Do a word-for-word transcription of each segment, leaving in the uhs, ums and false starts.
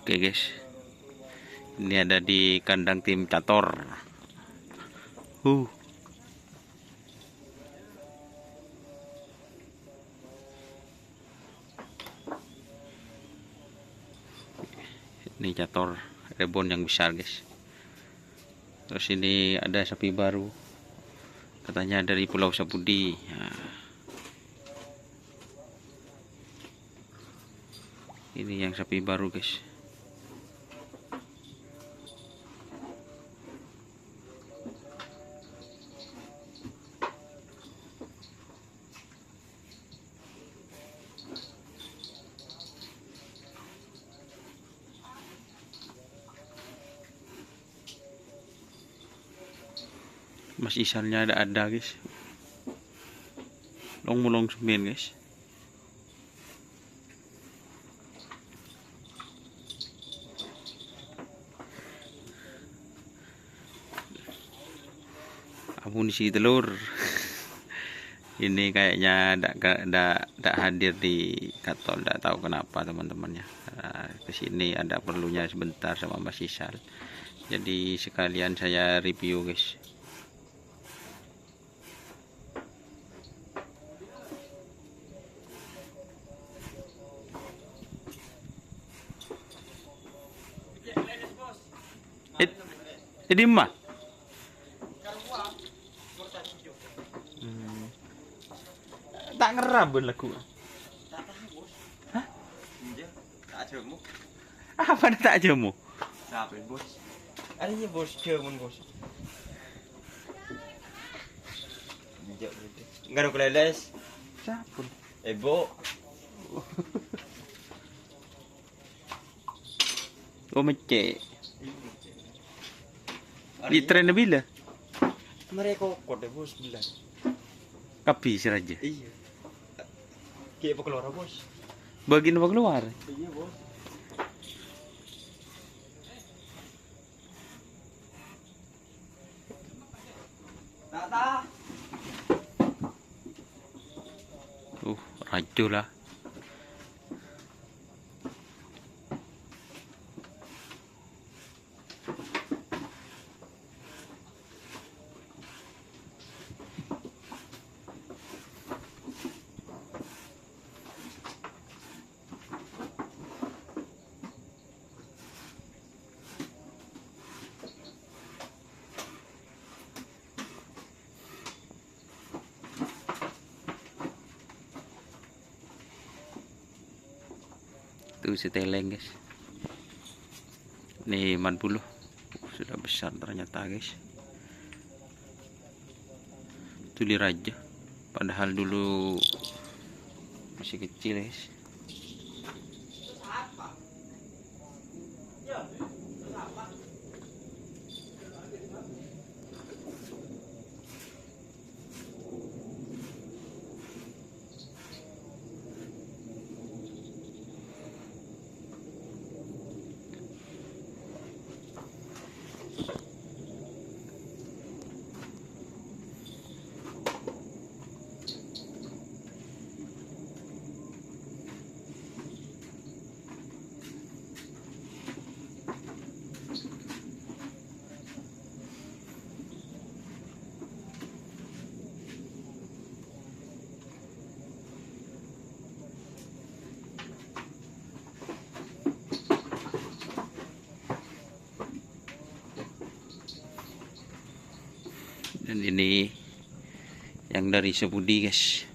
Oke, guys. Ini ada di kandang tim Cator. Huh. Ini Cator, rebon yang besar, guys. Terus ini ada sapi baru. Katanya dari Pulau Sapudi. Nah, ini yang sapi baru, guys. Mas Isalnya ada, ada, guys. Long-molong semen, guys. Amunisi telur. Ini kayaknya ndak ke-, ndak, ndak hadir di Katol, ndak tahu kenapa, teman-temannya. Nah, ke sini ada perlunya sebentar sama Mas Isal. Jadi sekalian saya review, guys. Ed-, Edimma? Hmm. Ta' ngerrab bân lagu. Hah? Apa ta' jhâmo? Sapa, Bos? Arèya, Bos, jhâmon, Bos. Enjâ', Bos. Enggak ada kuleles. Sampun. Eh, Bu. Oh, mecce'. Di tren bila? Mereka kokot deh, Bos, bilang. Kapi si raja. Iya. Kayak apa keluar, Bos? Bagian apa keluar? Iya, Bos. Tuh, raja lah. Tuh, seteleng, guys. Nih, man puluh. Sudah besar ternyata, guys. Tuli raja. Padahal dulu masih kecil, guys. Dan ini yang dari Sepudi, guys.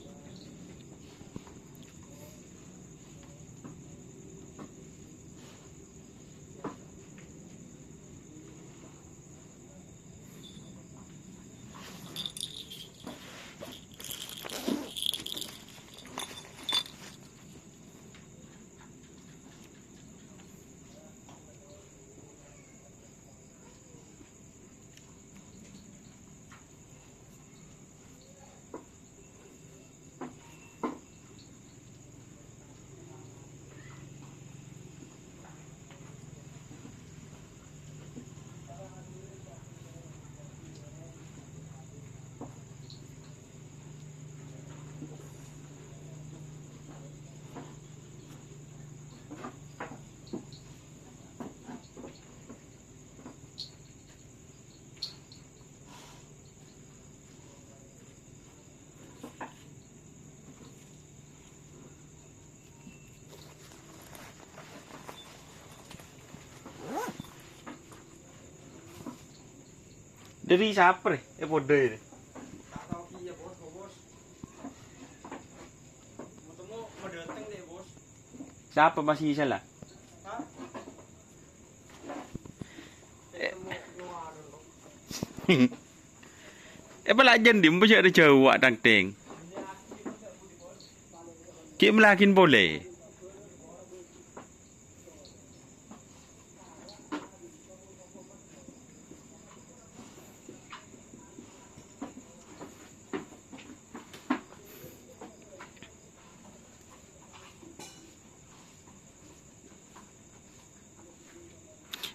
Dhâri sapa rè? Eh, padâ rè. Sapa masih salah? Eh. Eh, pala jân dimma sè arè jhâuwâ tang-tèng. Ghi' mellèaghin polè.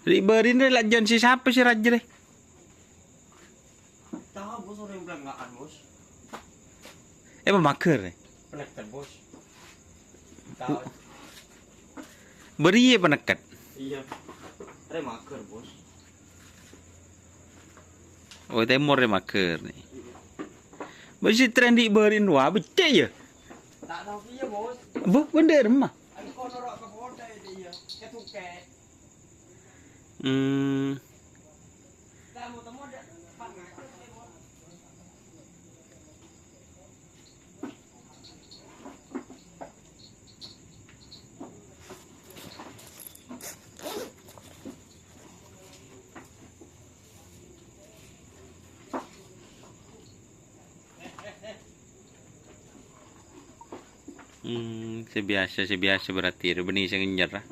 Ri' bârinna la jân sè sapa sè rajâ rè? Tao, Bos, orèng blangngaan, Bos. Eh, pamaghâr, eh? Peneket, Bos. Tao. Bâriyâ peneket. Iyâ. Rè maghâr, Bos. Oh, tèmor rè maghâr, nè. Bâ sè trèn ri' bârin wa, beccè', yâ? Ta' tao kèya, Bos. Bu, bhendher, emma. Engko' noro' ka Polda, iyâ, ka Tokè. Hmm. Hmm, sè biyasa, sè biyasa berarti, rè bânnè sè ngènyèr, ah.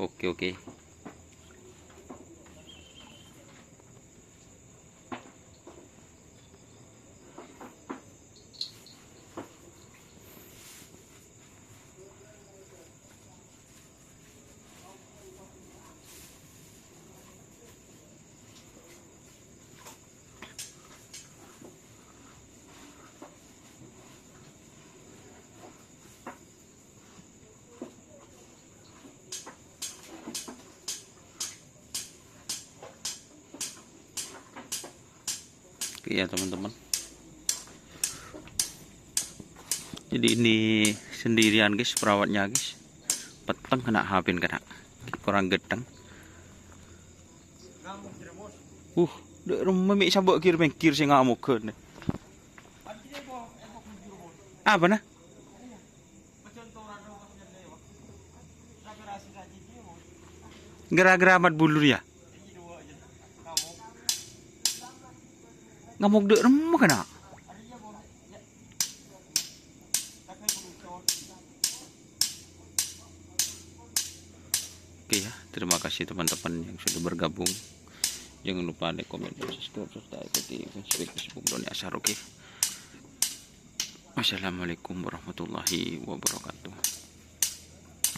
Oke, oke. Iya, teman-teman. Jadi ini sendirian, guys, perawatnya, guys. Peteng kena hapin kena. Kurang gedeng. Uh, dek rumah mik sabok kir mengkir sing ngamuk kan. Apa nah? Gara-gara amat bulur ya? Ngamuk dek remma kana. Oke ya, terima kasih teman-teman yang sudah bergabung. Jangan lupa like, komen, dan subscribe serta ikuti fanspage Facebook Doni Asar, oke? Wassalamualaikum warahmatullahi wabarakatuh.